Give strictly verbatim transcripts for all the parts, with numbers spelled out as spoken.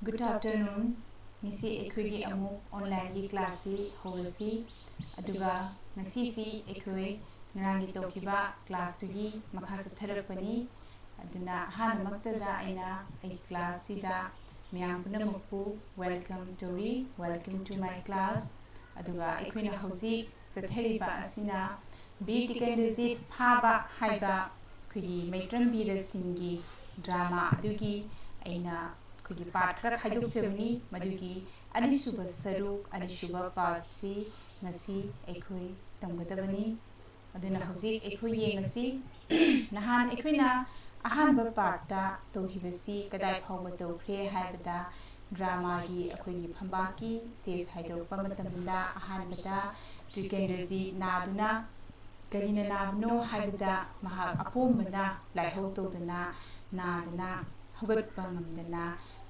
Good afternoon. ꯉꯁꯤ ꯑꯩꯈꯣꯏꯒꯤ ꯑꯃꯨꯛ online ꯒꯤ class ꯁꯤ ꯍꯧꯔꯁꯤ꯫ ꯑꯗꯨꯒ ꯉꯁꯤꯁꯤ ꯑꯩꯈꯣꯏ ꯉꯔꯥꯡꯒꯤ ꯇꯧꯈꯤꯕ class ꯇꯨꯒꯤ ꯃꯈꯥ ꯆꯠꯊꯔꯛꯄꯅꯤ꯫ ꯑꯗꯨꯅ ꯑꯍꯥꯟꯕꯃꯛꯇꯗ ꯑꯩꯅ ꯑꯩꯒꯤ class ꯁꯤꯗ ꯃꯌꯥꯝ ꯄꯨꯝꯅꯃꯛꯄꯨ welcome ꯇꯧꯔꯤ, welcome to my class꯫ ꯑꯗꯨꯒ ꯑꯩꯈꯣꯏꯅ ꯍꯧꯖꯤꯛ ꯆꯠꯊꯔꯤꯕ ꯑꯁꯤꯅ ꯕꯤꯔ ꯇꯤꯀꯦꯟꯗ꯭ꯔꯖꯤꯠ ꯐꯥꯕ ꯍꯥꯏꯕ ꯑꯩꯈꯣꯏꯒꯤ ꯃꯩꯇ꯭ꯔꯝ ꯕꯤꯔꯁꯤꯡꯒꯤ drama ꯑꯗꯨꯒꯤ ꯑꯩꯅ ꯑꯩꯈꯣꯏꯒꯤ part ꯈꯔ ꯈꯥꯏꯗꯣꯛꯆꯕꯅꯤ꯫ ꯃꯗꯨꯒꯤ ꯑꯅꯤꯁꯨꯕ ꯁꯔꯨꯛ, ꯑꯅꯤꯁꯨꯕ part ꯁꯤ ꯉꯁꯤ ꯑꯩꯈꯣꯏ ꯇꯝꯒꯗꯕꯅꯤ꯫ ꯑꯗꯨꯅ ꯍꯧꯖꯤꯛ ꯑꯩꯈꯣꯏ ꯌꯦꯡꯉꯁꯤ꯫ ꯅꯍꯥꯟ ꯑꯩꯈꯣꯏꯅ ꯑꯍꯥꯟꯕ part ꯇ ꯇꯧꯈꯤꯕꯁꯤ ꯀꯗꯥꯏ ꯐꯥꯎꯕ ꯇꯧꯈ꯭ꯔꯦ ꯍꯥꯏꯕꯗ, drama ꯒꯤ ꯑꯩꯈꯣꯏꯒꯤ ꯐꯝꯕꯥꯛꯀꯤ stage ꯍꯥꯏꯗꯣꯔꯛꯄ ꯃꯇꯝꯗ ꯑꯍꯥꯟꯕꯗ ꯇ꯭ꯔꯤꯀꯦꯟꯗ꯭ꯔꯖꯤꯠ ꯅꯥꯗꯨꯅ, ꯀꯔꯤꯅ ꯅꯥꯕꯅꯣ ꯍꯥꯏꯕꯗ ꯃꯍꯥꯛ ꯑꯄꯣꯝꯕꯅ ꯂꯥꯏꯍꯧ ꯇꯧꯗꯨꯅ ꯅꯥꯗꯅ ꯍꯧꯒꯠꯄ ꯉꯝꯗꯅ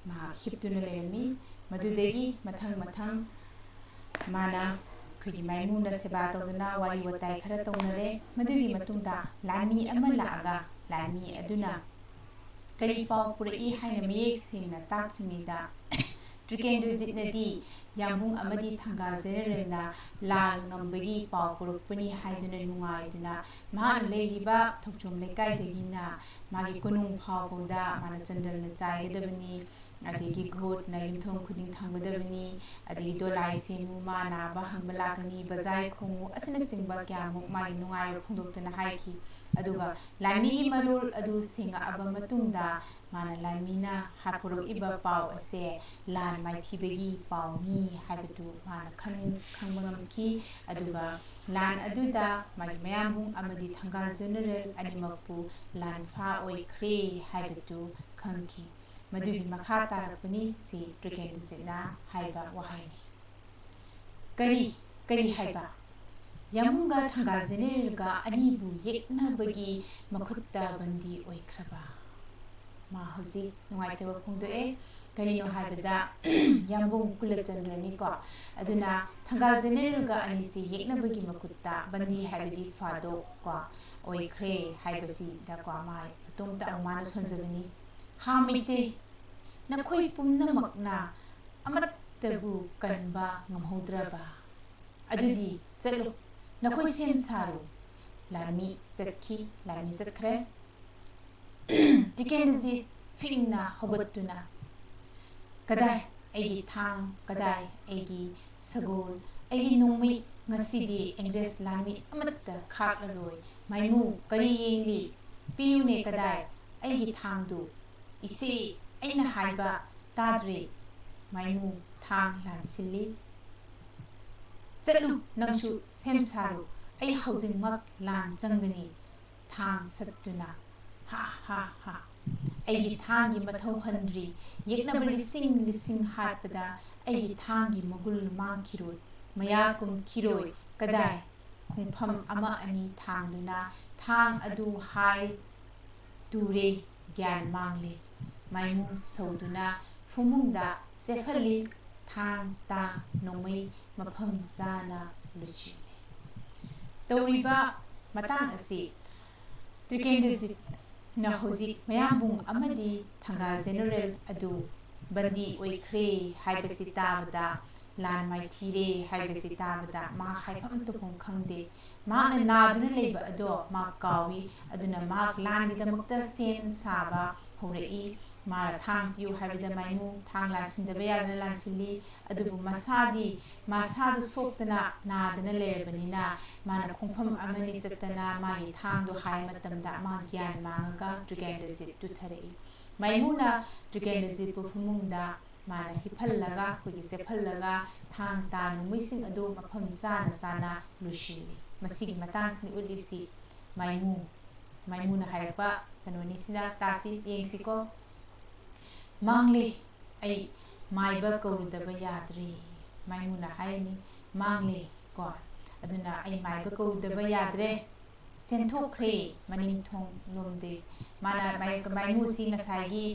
ꯃꯍꯥꯛ ꯍꯤꯞꯇꯨꯅ ꯂꯩꯔꯝꯃꯤ꯫ ꯃꯗꯨꯗꯒꯤ ꯃꯊꯪ ꯃꯊꯪ ꯃꯥꯅ ꯑꯩꯈꯣꯏꯒꯤ ꯃꯥꯏꯃꯨꯅ ꯁꯦꯕꯥ ꯇꯧꯗꯨꯅ ꯋꯥꯔꯤ ꯋꯥꯇꯥꯏ ꯈꯔ ꯇꯧꯅꯔꯦ꯫ ꯃꯗꯨꯒꯤ ꯃꯇꯨꯡꯗ ꯂꯥꯟꯃꯤ ꯑꯃ ꯂꯥꯛꯑꯒ ꯂꯥꯟꯃꯤ ꯑꯗꯨꯅ ꯀꯔꯤ ꯄꯥꯎ ꯄꯨꯔꯛꯏ ꯍꯥꯏꯅ ꯃꯌꯦꯛ ꯁꯦꯡꯅ ꯇꯥꯛꯇ꯭ꯔꯤꯉꯩꯗ ꯇ꯭ꯔꯤꯀꯦꯟꯗ꯭ꯔꯖꯤꯠꯅꯗꯤ ꯌꯥꯝꯕꯨꯡ ꯑꯃꯗꯤ ꯊꯪꯒꯥꯜ ꯖꯦꯅꯦꯔꯦꯜꯅ ꯂꯥꯟ ꯉꯝꯕꯒꯤ ꯄꯥꯎ ꯄꯨꯔꯛꯄꯅꯤ ꯍꯥꯏꯗꯨꯅ ꯅꯨꯡꯉꯥꯏꯗꯨꯅ ꯃꯍꯥꯛꯅ ꯂꯩꯔꯤꯕ ꯊꯣꯛꯆꯣꯝ ꯂꯩꯀꯥꯏꯗꯒꯤꯅ ꯃꯥꯒꯤ ꯀꯣꯅꯨꯡ ꯐꯥꯎꯕꯗ ꯃꯥꯅ ꯆꯟꯗꯜꯅ ꯆꯥꯏꯒꯗꯕꯅꯤ, ꯑꯗꯒꯤ ꯒꯣꯠꯅ ꯌꯨꯝꯊꯣꯡ ꯈꯨꯗꯤꯡ ꯊꯝꯒꯗꯕꯅꯤ, ꯑꯗꯒꯤ ꯗꯣꯂꯥꯏ ꯁꯦꯝꯃꯨ, ꯃꯥ ꯅꯥꯕ ꯍꯪꯕ ꯂꯥꯛꯀꯅꯤ, ꯕꯖꯥꯏ ꯈꯣꯡꯉꯨ ꯑꯁꯤꯅꯆꯤꯡꯕ ꯀꯌꯥꯃꯨꯛ ꯃꯥꯒꯤ ꯅꯨꯡꯉꯥꯏꯕ ꯐꯣꯡꯗꯣꯛꯇꯨꯅ ꯍꯥꯏꯈꯤ꯫ ꯑꯗꯨꯒ ꯂꯥꯟꯃꯤꯒꯤ ꯃꯔꯣꯜ ꯑꯗꯨ ꯁꯦꯡꯉꯛꯑꯕ ꯃꯇꯨꯡꯗ ꯃꯥꯅ ꯂꯥꯟꯃꯤꯅ ꯍꯥ-, ꯄꯨꯔꯛꯏꯕ ꯄꯥꯎ ꯑꯁꯦ ꯂꯥꯟ ꯃꯥꯏꯊꯤꯕꯒꯤ ꯄꯥꯎꯅꯤ ꯍꯥꯏꯕꯗꯨ ꯃꯥꯅ ꯈꯪ-, ꯈꯪꯕ ꯉꯝꯈꯤ꯫ ꯑꯗꯨꯒ ꯂꯥꯟ ꯑꯗꯨꯗ ꯃꯥꯒꯤ ꯃꯌꯥꯝꯕꯨꯡ ꯑꯃꯗꯤ ꯊꯪꯒꯥꯜ ꯖꯦꯅꯦꯔꯦꯜ ꯑꯅꯤꯃꯛꯄꯨ ꯂꯥꯟꯐꯥ ꯑꯣꯏꯈ꯭ꯔꯦ ꯍꯥꯏꯕꯗꯨ ꯈꯪꯈꯤ꯫ ꯃꯗꯨꯒꯤ ꯃꯈꯥ ꯇꯥꯔꯛꯄꯅꯤ ꯁꯤ ꯇ꯭ꯔꯤꯀꯦꯟꯗ꯭ꯔꯖꯤꯠꯅ ꯍꯥꯏꯕ ꯋꯥꯍꯩꯅꯤ꯫ ꯀꯔꯤ, ꯀꯔꯤ ꯍꯥꯏꯕ? ꯌꯥꯝꯕꯨꯡꯒ ꯊꯪꯒꯥꯜ ꯖꯦꯅꯦꯔꯦꯜꯒ ꯑꯅꯤꯕꯨ ꯌꯦꯛꯅꯕꯒꯤ ꯃꯈꯨꯠꯇ ꯕꯟꯗꯤ ꯑꯣꯏꯈ꯭ꯔꯕ? ꯃꯥ ꯍꯧꯖꯤꯛ ꯅꯨꯡꯉꯥꯏꯇꯕ ꯐꯣꯡꯗꯣꯛꯑꯦ꯫ ꯀꯔꯤꯅꯣ ꯍꯥꯏꯕꯗ, ꯌꯥꯝꯕꯨꯡ ꯀꯨꯂꯆꯟꯗ꯭ꯔꯅꯤꯀꯣ꯫ ꯑꯗꯨꯅ ꯊꯪꯒꯥꯜ ꯖꯦꯅꯦꯔꯦꯜꯒ ꯑꯅꯤꯁꯤ ꯌꯦꯛꯅꯕꯒꯤ ꯃꯈꯨꯠꯇ ꯕꯟꯗꯤ ꯍꯥꯏꯕꯗꯤ ꯐꯥꯗꯣꯛ ꯀꯣ ꯑꯣꯏꯈ꯭ꯔꯦ ꯍꯥꯏꯕꯁꯤꯗꯀꯣ ꯃꯥ ꯃꯇꯣꯝꯇ ꯑꯃꯨꯛ ꯃꯥꯅ ꯁꯣꯟꯖꯕꯅꯤ꯫ ꯍꯥ ꯃꯩꯇꯩ, ꯅꯈꯣꯏ ꯄꯨꯝꯅꯃꯛꯅ ꯑꯃꯠꯇꯕꯨ ꯀꯟꯕ ꯉꯝꯍꯧꯗ꯭ꯔꯕ? ꯑꯗꯨꯗꯤ ꯆꯠꯂꯨ, ꯅꯈꯣꯏ ꯁꯦꯝ ꯁꯥꯔꯨ꯫ ꯂꯥꯟꯃꯤ ꯆꯠꯈꯤ, ꯂꯥꯟꯃꯤ ꯆꯠꯈ꯭ꯔꯦ꯫ ꯇ꯭ꯔꯤꯀꯦꯟꯗ꯭ꯔꯖꯤꯠ ꯐꯤꯡꯅ ꯍꯧꯒꯠꯇꯨꯅ, "ꯀꯗꯥꯏ ꯑꯩꯒꯤ ꯊꯥꯡ? ꯀꯗꯥꯏ ꯑꯩꯒꯤ ꯁꯒꯣꯜ? ꯑꯩꯒꯤ ꯅꯣꯡꯃꯩ? ꯉꯁꯤꯗꯤ ꯑꯦꯡꯒ꯭ꯔꯦꯖ ꯂꯥꯟꯃꯤ ꯑꯃꯠꯇ ꯈꯥꯛꯂꯔꯣꯏ꯫ ꯃꯥꯏꯃꯨ, ꯀꯔꯤ ꯌꯦꯡꯂꯤ? ꯄꯤꯌꯨꯅꯦ, ꯀꯗꯥꯏ ꯑꯩꯒꯤ ꯊꯥꯡꯗꯨ?" "ꯏꯆꯦ, ꯑꯩꯅ ꯍꯥꯏꯕ ꯇꯥꯗ꯭ꯔꯦ꯫" ꯃꯥꯏꯃꯨ ꯊꯥꯡ ꯂꯥꯟꯁꯤꯜꯂꯤ꯫ "ꯆꯠꯂꯨ, ꯅꯪꯁꯨ ꯁꯦꯝ ꯁꯥꯔꯨ, ꯑꯩ ꯍꯧꯖꯤꯛꯃꯛ ꯂꯥꯟ ꯆꯪꯒꯅꯤ꯫" ꯊꯥꯡ ꯁꯠꯇꯨꯅ, "ꯍꯥ, ꯍꯥ, ꯍꯥ, ꯑꯩꯒꯤ ꯊꯥꯡꯒꯤ ꯃꯊꯧ ꯍꯟꯗ꯭ꯔꯤ꯫ ꯌꯦꯛꯅꯕ ꯂꯤꯁꯤꯡ ꯂꯤꯁꯤꯡ ꯍꯥꯠꯄꯗ ꯑꯩꯒꯤ ꯊꯥꯡꯒꯤ ꯃꯒꯨꯟ ꯃꯥꯡꯈꯤꯔꯣꯏ꯫ ꯃꯌꯥ ꯀꯨꯝꯈꯤꯔꯣꯏ꯫ ꯀꯗꯥꯏ?" ꯈꯣꯡꯐꯝ ꯑꯃ ꯑꯅꯤ ꯊꯥꯡꯗꯨꯅ ꯊꯥꯡ ꯑꯗꯨ ꯍꯥꯏ ꯇꯨꯔꯦ, ꯒ꯭ꯌꯥꯟ ꯃꯥꯡꯂꯦ꯫ ꯃꯥꯏꯃꯨ ꯁꯧꯗꯨꯅ ꯐꯃꯨꯡꯗ ꯆꯦꯞꯍꯜꯂꯤ꯫ ꯊꯥꯡ, ꯇꯥ, ꯅꯣꯡꯃꯩ ꯃꯐꯝ ꯆꯥꯅ ꯂꯨꯆꯤꯡꯂꯦ꯫ ꯇꯧꯔꯤꯕ ꯃꯇꯥꯡ ꯑꯁꯤ ꯇ꯭ꯔꯤꯀꯦꯟꯗ꯭ꯔꯖꯤꯠꯅ ꯍꯧꯖꯤꯛ ꯃꯌꯥꯝꯕꯨꯡ ꯑꯃꯗꯤ ꯊꯪꯒꯥꯜ ꯖꯦꯅꯔꯦꯜ ꯑꯗꯨ ꯕꯟꯗꯤ ꯑꯣꯏꯈ꯭ꯔꯦ ꯍꯥꯏꯕꯁꯤ ꯇꯥꯕꯗ, ꯂꯥꯟ ꯃꯥꯏꯊꯤꯔꯦ ꯍꯥꯏꯕꯁꯤ ꯇꯥꯕꯗ ꯃꯥ ꯍꯥꯏꯐꯝ ꯇꯧꯐꯝ ꯈꯪꯗꯦ꯫ ꯃꯍꯥꯛꯅ ꯅꯥꯗꯨꯅ ꯂꯩꯕ ꯑꯗꯣ ꯃꯥ ꯀꯥꯎꯏ꯫ ꯑꯗꯨꯅ ꯃꯍꯥꯛ ꯂꯥꯟꯒꯤꯗꯃꯛꯇ ꯁꯦꯝ ꯁꯥꯕ ꯍꯧꯔꯛꯏ꯫ ꯃꯥꯅ ꯊꯥꯡ ꯄꯤꯌꯨ ꯍꯥꯏꯕꯗ ꯃꯥꯏꯃꯨ ꯊꯥꯡ ꯂꯥꯟꯁꯤꯟꯗꯕ ꯌꯥꯗꯅ ꯂꯥꯟꯁꯤꯜꯂꯤ꯫ ꯑꯗꯨꯕꯨ ꯃꯁꯥꯗꯤ, ꯃꯁꯥꯗꯨ ꯁꯣꯛꯇꯅ ꯅꯥꯗꯅ ꯂꯩꯔꯕꯅꯤꯅ ꯃꯥꯅ ꯈꯣꯡꯐꯝ ꯑꯃꯅꯤ ꯆꯠꯇꯅ ꯃꯥꯒꯤ ꯊꯥꯡꯗꯣ ꯍꯥꯏ ꯃꯇꯝꯗ ꯃꯥ ꯒ꯭ꯌꯥꯟ ꯃꯥꯡꯉꯒ ꯇ꯭ꯔꯤꯀꯦꯟꯗ꯭ꯔꯖꯤꯠ ꯇꯨꯊꯔꯛꯏ꯫ ꯃꯥꯏꯃꯨꯅ ꯇ꯭ꯔꯤꯀꯦꯟꯗ꯭ꯔꯖꯤꯠꯄꯨ ꯐꯃꯨꯡꯗ ꯃꯥꯅ ꯍꯤꯞꯍꯜꯂꯒ, ꯑꯩꯈꯣꯏꯒꯤ ꯆꯦꯞꯍꯜꯂꯒ ꯊꯥꯡ, ꯇꯥ, ꯅꯣꯡꯃꯩꯁꯤꯡ ꯑꯗꯨ ꯃꯐꯝ ꯆꯥꯅ ꯆꯥꯅ ꯂꯣꯏꯁꯤꯜꯂꯤ꯫ ꯃꯁꯤꯒꯤ ꯃꯇꯥꯡꯁꯤꯅ ꯎꯠꯂꯤꯁꯤ ꯃꯥꯏꯃꯨ, ꯃꯥꯏꯃꯨꯅ ꯍꯥꯏꯔꯛꯄ ꯀꯩꯅꯣꯅꯤ꯫ ꯁꯤꯗ ꯇꯥꯁꯤ, ꯌꯦꯡꯁꯤꯀꯣ꯫ "ꯃꯥꯡꯂꯦ, ꯑꯩ ꯃꯥꯏꯕ ꯀꯧꯔꯨꯗꯕ ꯌꯥꯗ꯭ꯔꯦ꯫" ꯃꯥꯏꯃꯨꯅ ꯍꯥꯏꯔꯤꯅꯤ, "ꯃꯥꯡꯂꯦ ꯀꯣ, ꯑꯗꯨꯅ ꯑꯩ ꯃꯥꯏꯕ ꯀꯧꯔꯨꯗꯕ ꯌꯥꯗ꯭ꯔꯦ꯫" ꯆꯦꯟꯊꯣꯛꯈ꯭ꯔꯦ ꯃꯅꯤꯡ ꯊꯣꯡ ꯂꯣꯝꯗꯒꯤ꯫ ꯃꯥꯅ ꯃꯥꯏ-, ꯃꯥꯏꯃꯨꯁꯤ ꯉꯁꯥꯏꯒꯤ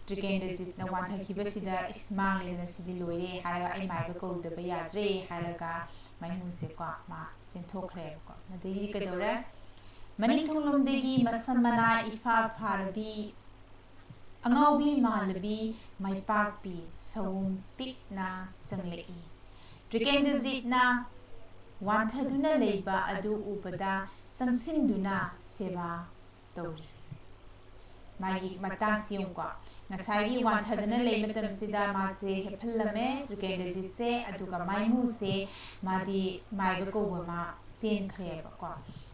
ꯇ꯭ꯔꯤꯀꯦꯟꯗ꯭ꯔꯖꯤꯠꯅ ꯋꯥꯟꯊꯈꯤꯕꯁꯤꯗ, "ꯏꯁ, ꯃꯥꯡꯂꯦꯗꯅ, ꯁꯤꯗꯤ ꯂꯣꯏꯔꯦ" ꯍꯥꯏꯔꯒ, "ꯑꯩ ꯃꯥꯏꯕ ꯀꯧꯔꯨꯗꯕ ꯌꯥꯗ꯭ꯔꯦ" ꯍꯥꯏꯔꯒ ꯃꯥꯏꯃꯨꯁꯦꯀꯣ, ꯃꯥ ꯆꯦꯟꯊꯣꯛꯈ꯭ꯔꯦꯕꯀꯣ꯫ ꯑꯗꯒꯤꯗꯤ ꯀꯩꯗꯧꯔꯦ? ꯃꯅꯤꯡ ꯊꯣꯡꯂꯣꯝꯗꯒꯤ ꯃꯁꯝ ꯃꯅꯥ ꯏꯐꯥ ꯐꯥꯔꯕꯤ ꯑꯉꯥꯎꯕꯤ ꯃꯥꯜꯂꯕꯤ ꯃꯥꯏꯄꯥꯛꯄꯤ ꯁꯎꯝ ꯄꯤꯛꯅ ꯆꯪꯂꯛꯏ꯫ ꯇ꯭ꯔꯤꯀꯦꯟꯗ꯭ꯔꯖꯤꯠꯅ ꯋꯥꯟꯊꯗꯨꯅ ꯂꯩꯕ ꯑꯗꯨ ꯎꯕꯗ ꯆꯪꯁꯤꯟꯗꯨꯅ ꯁꯦꯕꯥ ꯇꯧꯔꯤ꯫ ꯃꯥꯒꯤ ꯃꯇꯥꯡꯁꯤ ꯌꯦꯡꯉꯨꯀꯣ꯫ ꯉꯁꯥꯏꯒꯤ ꯋꯥꯟꯊꯗꯅ ꯂꯩ ꯃꯇꯝꯁꯤꯗ ꯃꯥꯁꯦ ꯍꯦꯞꯍꯜꯂꯝꯃꯦ ꯇ꯭ꯔꯤꯀꯦꯟꯗ꯭ꯔꯖꯤꯠꯁꯦ, ꯑꯗꯨꯒ ꯃꯥꯏꯃꯨꯁꯦ ꯃꯥꯗꯤ ꯃꯥꯏꯕ ꯀꯧꯕ ꯃꯥ ꯆꯦꯟꯈ꯭ꯔꯦꯕꯀꯣ꯫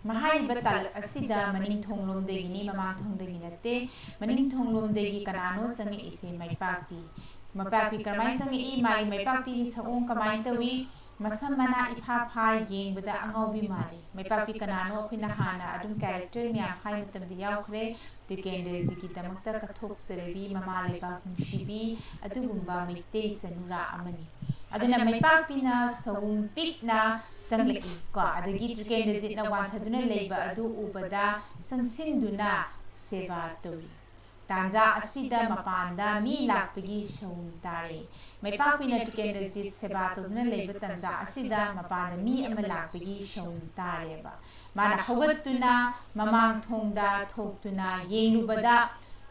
ꯃꯍꯥꯏꯔꯤꯕ ꯇꯥꯂꯛ ꯑꯁꯤꯗ ꯃꯅꯤꯡ ꯊꯣꯡꯂꯣꯝꯗꯒꯤꯅꯤ, ꯃꯃꯥꯡ ꯊꯣꯡꯗꯒꯤ ꯅꯠꯇꯦ꯫ ꯃꯅꯤꯡ ꯊꯣꯡꯂꯣꯝꯗꯒꯤ ꯀꯅꯥꯅꯣ ꯆꯪꯉꯛꯏꯁꯦ? ꯃꯩꯄꯥꯛꯄꯤ꯫ ꯃꯩꯄꯥꯛꯄꯤ ꯀꯔꯝꯍꯥꯏꯅ ꯆꯪꯉꯛꯏ? ꯃꯥꯒꯤ ꯃꯩꯄꯥꯛꯄꯤꯒꯤ ꯁꯑꯣꯡ ꯀꯃꯥꯏꯅ ꯇꯧꯏ? ꯃꯁꯝ ꯃꯅꯥ ꯏꯐꯥ ꯐꯥ, ꯌꯦꯡꯕꯗ ꯑꯉꯥꯎꯕꯤ ꯃꯥꯜꯂꯤ꯫ ꯃꯩꯄꯥꯛꯄꯤ ꯀꯅꯥꯅꯣ ꯑꯩꯈꯣꯏꯅ ꯍꯥꯟꯅ ꯑꯗꯨꯝ ꯀꯦꯔꯦꯛꯇꯔ ꯃꯌꯥꯝ ꯍꯥꯏ ꯃꯇꯝꯗ ꯌꯥꯎꯈ꯭ꯔꯦ꯫ ꯇ꯭ꯔꯤꯀꯦꯟꯗ꯭ꯔꯖꯤꯠꯀꯤꯗꯃꯛꯇ ꯀꯠꯊꯣꯛꯆꯔꯕꯤ ꯃꯃꯥ ꯂꯩꯕꯥꯛ ꯅꯨꯡꯁꯤꯕꯤ ꯑꯗꯨꯒꯨꯝꯕ ꯃꯩꯇꯩ ꯆꯅꯨꯔꯥ ꯑꯃꯅꯤ꯫ ꯑꯗꯨꯅ ꯃꯩꯄꯥꯛꯄꯤꯅ ꯁꯎꯝ ꯄꯤꯛꯅ ꯆꯪꯂꯛꯏ ꯀꯣ꯫ ꯑꯗꯒꯤ ꯇ꯭ꯔꯤꯀꯦꯟꯗ꯭ꯔꯖꯤꯠꯅ ꯋꯥꯟꯊꯗꯨꯅ ꯂꯩꯕ ꯑꯗꯨ ꯎꯕꯗ ꯆꯪꯁꯤꯟꯗꯨꯅ ꯁꯦꯕꯥ ꯇꯧꯏ꯫ ꯇꯥꯟꯖꯥ ꯑꯁꯤꯗ ꯃꯄꯥꯟꯗ ꯃꯤ ꯂꯥꯛꯄꯒꯤ ꯁꯎꯝ ꯇꯥꯔꯦ꯫ ꯃꯩꯄꯥꯛꯄꯤꯅ ꯇ꯭ꯔꯤꯀꯦꯟꯗ꯭ꯔꯖꯤꯠ ꯁꯦꯕꯥ ꯇꯧꯗꯨꯅ ꯂꯩꯕ ꯇꯥꯟꯖꯥ ꯑꯁꯤꯗ ꯃꯄꯥꯟꯗ ꯃꯤ ꯑꯃ ꯂꯥꯛꯄꯒꯤ ꯁꯎꯝ ꯇꯥꯔꯦꯕ꯫ ꯃꯥꯅ ꯍꯧꯒꯠꯇꯨꯅ ꯃꯃꯥꯡ ꯊꯣꯡꯗ ꯊꯣꯛꯇꯨꯅ ꯌꯦꯡꯂꯨꯕꯗ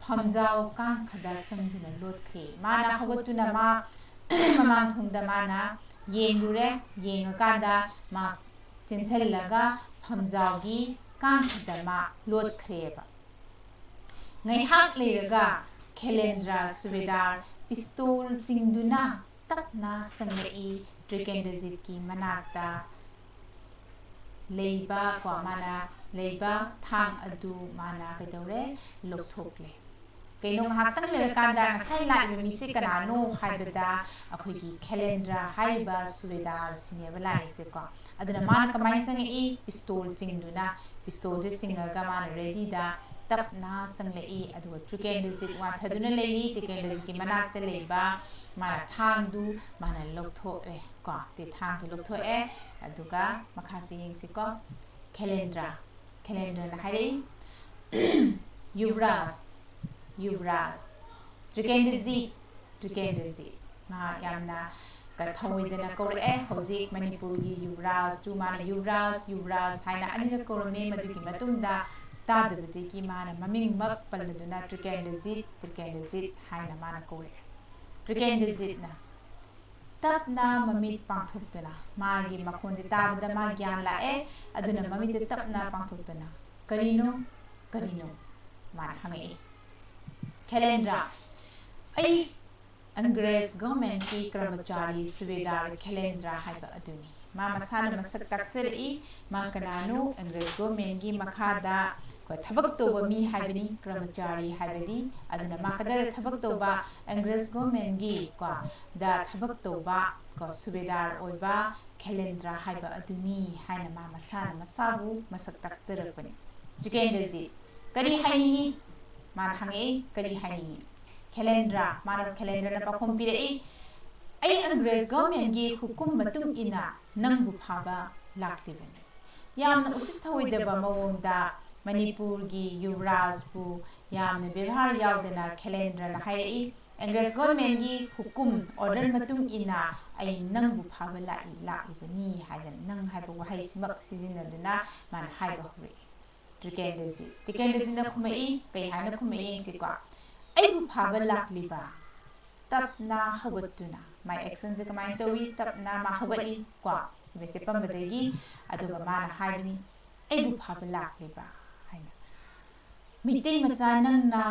ꯐꯝꯖꯥꯎ ꯀꯥꯡꯈꯗ ꯆꯪꯗꯨꯅ ꯂꯣꯠꯈ꯭ꯔꯦ꯫ ꯃꯥꯅ ꯍꯧꯒꯠꯇꯨꯅ ꯃꯥ ꯃꯃꯥꯡ ꯊꯣꯡꯗ ꯃꯥꯅ ꯌꯦꯡꯂꯨꯔꯦ꯫ ꯌꯦꯡꯉꯀꯥꯟꯗ ꯃꯥ ꯆꯦꯟꯁꯤꯜꯂꯒ ꯐꯝꯖꯥꯎꯒꯤ ꯀꯥꯡꯈꯗ ꯃꯥ ꯂꯣꯠꯈ꯭ꯔꯦꯕ꯫ ꯉꯥꯏꯍꯥꯛ ꯂꯩꯔꯒ ꯈꯦꯂꯦꯟꯗ꯭ꯔ ꯁꯨꯕꯦꯗꯥꯔ ꯄꯤꯁꯇꯣꯜ ꯆꯤꯡꯗꯨꯅ ꯇꯞꯅ ꯆꯪꯂꯛꯏ꯫ ꯇ꯭ꯔꯤꯀꯦꯟꯗ꯭ꯔꯖꯤꯠꯀꯤ ꯃꯅꯥꯛꯇ ꯂꯩꯕ ꯀꯣ, ꯃꯥꯅ ꯂꯩꯕ ꯊꯥꯡ ꯑꯗꯨ ꯃꯥꯅ ꯀꯩꯗꯧꯔꯦ? ꯂꯧꯊꯣꯛꯂꯦ꯫ ꯀꯩꯅꯣ ꯉꯥꯏꯍꯥꯛꯇꯪ ꯂꯩꯔꯀꯥꯟꯗ ꯉꯁꯥꯏ ꯂꯥꯛꯏꯕ ꯃꯤꯁꯦ ꯀꯅꯥꯅꯣ ꯍꯥꯏꯕꯗ ꯑꯩꯈꯣꯏꯒꯤ ꯈꯦꯂꯦꯟꯗ꯭ꯔ ꯍꯥꯏꯔꯤꯕ ꯁꯨꯕꯦꯗꯥꯔꯁꯤꯅꯦꯕ ꯂꯥꯛꯏꯁꯦꯀꯣ꯫ ꯑꯗꯨꯅ ꯃꯥꯅ ꯀꯃꯥꯏꯅ ꯆꯪꯉꯛꯏ? ꯄꯤꯁꯇꯣꯜ ꯆꯤꯡꯗꯨꯅ, ꯄꯤꯁꯇꯣꯜꯁꯦ ꯆꯤꯡꯉꯒ ꯃꯥꯅ ꯔꯦꯗꯤꯗ ꯇꯞꯅ ꯆꯪꯂꯛꯏ꯫ ꯑꯗꯨꯒ ꯇ꯭ꯔꯤꯀꯦꯟꯗ꯭ꯔꯖꯤꯠ ꯋꯥꯟꯊꯗꯨꯅ ꯂꯩꯔꯤ꯫ ꯇ꯭ꯔꯤꯀꯦꯟꯗ꯭ꯔꯖꯤꯠꯀꯤ ꯃꯅꯥꯛꯇ ꯂꯩꯕ ꯃꯥꯅ ꯊꯥꯡꯗꯨ ꯃꯥꯅ ꯂꯧꯊꯣꯛꯑꯦ ꯀꯣ꯫ ꯇꯦ ꯊꯥꯡꯗꯨ ꯂꯧꯊꯣꯛꯑꯦ꯫ ꯑꯗꯨꯒ ꯃꯈꯥꯁꯦ ꯌꯦꯡꯁꯤꯀꯣ꯫ ꯈꯦꯂꯦꯟꯗ꯭ꯔ, ꯈꯦꯂꯦꯟꯗ꯭ꯔꯅ ꯍꯥꯏꯔꯛꯏ, ꯌꯨꯕꯔꯥꯖ, ꯌꯨꯕꯔꯥꯖ, ꯇ꯭ꯔꯤꯀꯦꯟꯗ꯭ꯔꯖꯤꯠ, ꯇ꯭ꯔꯤꯀꯦꯟꯗ꯭ꯔꯖꯤꯠ꯫ ꯃꯥ ꯌꯥꯝꯅ ꯀ-, ꯊꯑꯣꯏꯗꯅ ꯀꯧꯔꯛꯑꯦ꯫ ꯍꯧꯖꯤꯛ ꯃꯅꯤꯄꯨꯔꯒꯤ ꯌꯨꯕꯔꯥꯖꯇꯨ ꯃꯥꯅ ꯌꯨꯕꯔꯥꯖ, ꯌꯨꯕꯔꯥꯖ ꯍꯥꯏꯅ ꯑꯅꯤꯔꯛ ꯀꯧꯔꯝꯃꯤ꯫ ꯃꯗꯨꯒꯤ ꯃꯇꯨꯡꯗ ꯇꯥꯗꯕꯗꯒꯤ ꯃꯥꯅ ꯃꯃꯤꯡꯃꯛ ꯄꯜꯂꯗꯨꯅ ꯇ꯭ꯔꯤꯀꯦꯟꯗ꯭ꯔꯖꯤꯠ, ꯇ꯭ꯔꯤꯀꯦꯟꯗ꯭ꯔꯖꯤꯠ ꯍꯥꯏꯅ ꯃꯥꯅ ꯀꯧꯔꯛꯑꯦ꯫ ꯇ꯭ꯔꯤꯀꯦꯟꯗ꯭ꯔꯖꯤꯠꯅ ꯇꯞꯅ ꯃꯃꯤꯠ ꯄꯥꯡꯊꯣꯛꯇꯨꯅ, ꯃꯥꯒꯤ ꯃꯈꯣꯟꯁꯦ ꯇꯥꯕꯗ ꯃꯥ ꯒ꯭ꯌꯥꯟ ꯂꯥꯛꯑꯦ꯫ ꯑꯗꯨꯅ ꯃꯃꯤꯠꯁꯦ ꯇꯞꯅ ꯄꯥꯡꯊꯣꯛꯇꯨꯅ, "ꯀꯔꯤꯅꯣ? ꯀꯔꯤꯅꯣ?" ꯃꯥꯅ ꯍꯪꯉꯛꯏ꯫ "ꯈꯦꯂꯦꯟꯗ꯭ꯔ, ꯑꯩ ꯑꯪꯒ꯭ꯔꯦꯖ ꯒꯣꯔꯃꯦꯟꯒꯤ ꯀꯔꯃꯆꯥꯔꯤ ꯁꯨꯕꯦꯗꯥꯔ ꯈꯦꯂꯦꯟꯗ꯭ꯔ ꯍꯥꯏꯕ ꯑꯗꯨꯅꯤ꯫" ꯃꯥ ꯃꯁꯥꯅ ꯃꯁꯛ ꯇꯥꯛꯆꯔꯛꯏ꯫ ꯃꯥ ꯀꯅꯥꯅꯣ? ꯑꯪꯒ꯭ꯔꯦꯖ ꯒꯣꯔꯃꯦꯟꯒꯤ ꯃꯈꯥꯗ ꯀꯣ ꯊꯕꯛ ꯇꯧꯕ ꯃꯤ ꯍꯥꯏꯕꯅꯤ, ꯀꯔꯃꯆꯥꯔꯤ ꯍꯥꯏꯕꯗꯤ꯫ ꯑꯗꯨꯅ ꯃꯥ ꯀꯗꯥꯏꯗ ꯊꯕꯛ ꯇꯧꯕ? ꯑꯪꯒ꯭ꯔꯦꯖ ꯒꯣꯔꯃꯦꯟꯒꯤ ꯀꯣ ꯗ ꯊꯕꯛ ꯇꯧꯕ ꯀꯣ ꯁꯨꯕꯦꯗꯥꯔ ꯑꯣꯏꯕ ꯈꯦꯂꯦꯟꯗ꯭ꯔ ꯍꯥꯏꯕ ꯑꯗꯨꯅꯤ ꯍꯥꯏꯅ ꯃꯥ ꯃꯁꯥꯅ ꯃꯁꯥꯕꯨ ꯃꯁꯛ ꯇꯥꯛꯆꯔꯛꯄꯅꯤ꯫ ꯇ꯭ꯔꯤꯀꯦꯟꯗ꯭ꯔꯖꯤꯠ, "ꯀꯔꯤ ꯍꯥꯏꯅꯤꯡꯉꯤ?" ꯃꯥꯅ ꯍꯪꯉꯛꯏ, "ꯀꯔꯤ ꯍꯥꯏꯅꯤꯡꯉꯤ?" ꯈꯦꯂꯦꯟꯗ꯭ꯔ, ꯃꯥꯅ, ꯈꯦꯂꯦꯟꯗ꯭ꯔꯅ ꯄꯥꯎꯈꯨꯝ ꯄꯤꯔꯛꯏ, "ꯑꯩ ꯑꯪꯒ꯭ꯔꯦꯖ ꯒꯣꯔꯃꯦꯟꯒꯤ ꯍꯨꯀꯨꯝ ꯃꯇꯨꯡ ꯏꯟꯅ ꯅꯪꯕꯨ ꯐꯥꯕ ꯂꯥꯛꯂꯤꯕꯅꯤ꯫" ꯌꯥꯝꯅ ꯎꯁꯤꯠ ꯊꯑꯣꯏꯗꯕ ꯃꯑꯣꯡꯗ ꯃꯅꯤꯄꯨꯔꯒꯤ ꯌꯨꯕꯔꯥꯖꯄꯨ ꯌꯥꯝꯅ ꯕꯦꯕꯥꯔ ꯌꯥꯎꯗꯅ ꯈꯦꯂꯦꯟꯗ꯭ꯔꯅ ꯍꯥꯏꯔꯛꯏ, "ꯑꯪꯒ꯭ꯔꯦꯖ ꯒꯣꯔꯃꯦꯟꯒꯤ ꯍꯨꯀꯨꯝ, ꯑꯣꯔꯗꯔ ꯃꯇꯨꯡ ꯏꯟꯅ ꯑꯩ ꯅꯪꯕꯨ ꯐꯥꯕ ꯂꯥꯛꯏ, ꯂꯥꯛꯂꯤꯕꯅꯤ" ꯍꯥꯏꯗꯅ ꯅꯪ ꯍꯥꯏꯕ ꯋꯥꯍꯩꯁꯤꯃꯛ ꯁꯤꯖꯤꯟꯅꯗꯨꯅ ꯃꯥꯅ ꯍꯥꯏꯕ ꯍꯧꯔꯛꯏ꯫ ꯇ꯭ꯔꯤꯀꯦꯟꯗ꯭ꯔꯖꯤꯠ, ꯇ꯭ꯔꯤꯀꯦꯟꯗ꯭ꯔꯖꯤꯠꯅ ꯈꯨꯝꯃꯛꯏ, ꯀꯩ ꯍꯥꯏꯅ ꯈꯨꯝꯃꯛꯏ ꯌꯦꯡꯁꯤꯀꯣ꯫ "ꯑꯩꯕꯨ ꯐꯥꯕ ꯂꯥꯛꯂꯤꯕ?" ꯇꯞꯅ ꯍꯧꯒꯠꯇꯨꯅ, ꯃꯥꯏ ꯑꯦꯛꯁꯟꯁꯦ ꯀꯃꯥꯏꯅ ꯇꯧꯏ? ꯇꯞꯅ ꯃꯥ ꯍꯧꯒꯠꯂꯤ ꯀꯣ, ꯕ꯭ꯔꯦꯛꯁꯦ ꯄꯝꯕꯗꯒꯤ꯫ ꯑꯗꯨꯒ ꯃꯥꯅ ꯍꯥꯏꯕꯅꯤ, "ꯑꯩꯕꯨ ꯐꯥꯕ ꯂꯥꯛꯂꯤꯕ" ꯍꯥꯏꯅ꯫ "ꯃꯩꯇꯩ ꯃꯆꯥ ꯅꯪꯅ